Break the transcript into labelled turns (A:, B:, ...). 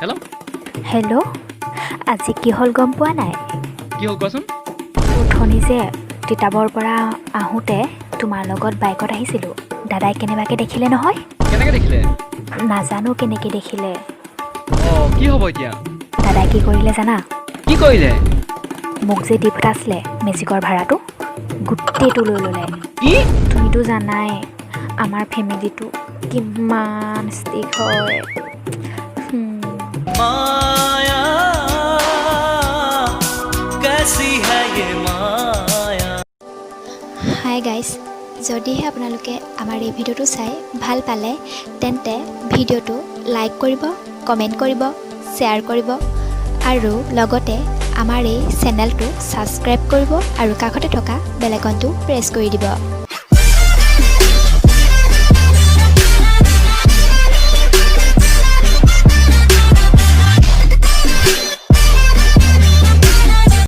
A: Hello'.
B: Hello', আজি কি হ'ল গম পোৱা নাই?
A: কি হ'ল কোৱাচোন।
B: উঠনি যে তিতাবৰ পৰা আহোঁতে তোমাৰ লগত বাইকত আহিছিলোঁ, দাদাই কেনেবাকৈ দেখিলে নহয়।
A: কেনেকৈ দেখিলে?
B: নাজানো কেনেকৈ দেখিলে।
A: অঁ, কি হ'ব এতিয়া?
B: দাদাই কি কৰিলে জানা?
A: কি কৰিলে?
B: মোক যে দি পঠাইছিলে মেজিকৰ ভাড়াটো গোটেইটো লৈ ল'লে।
A: কি?
B: তুমিতো জানাই আমাৰ ফেমিলিটো কিমান ষ্ট্ৰিক্ট হয়।
C: माया कैसी है ये माया।
D: হাই গাইজ, যদিহে আপোনালোকে আমাৰ এই ভিডিঅ'টো চাই ভাল পালে, তেন্তে ভিডিঅ'টো লাইক কৰিব, কমেণ্ট কৰিব, শ্বেয়াৰ কৰিব আৰু লগতে আমাৰ এই চেনেলটো ছাবস্ক্ৰাইব কৰিব আৰু কাষতে থকা বেল আইকনটো প্ৰেছ কৰি দিব।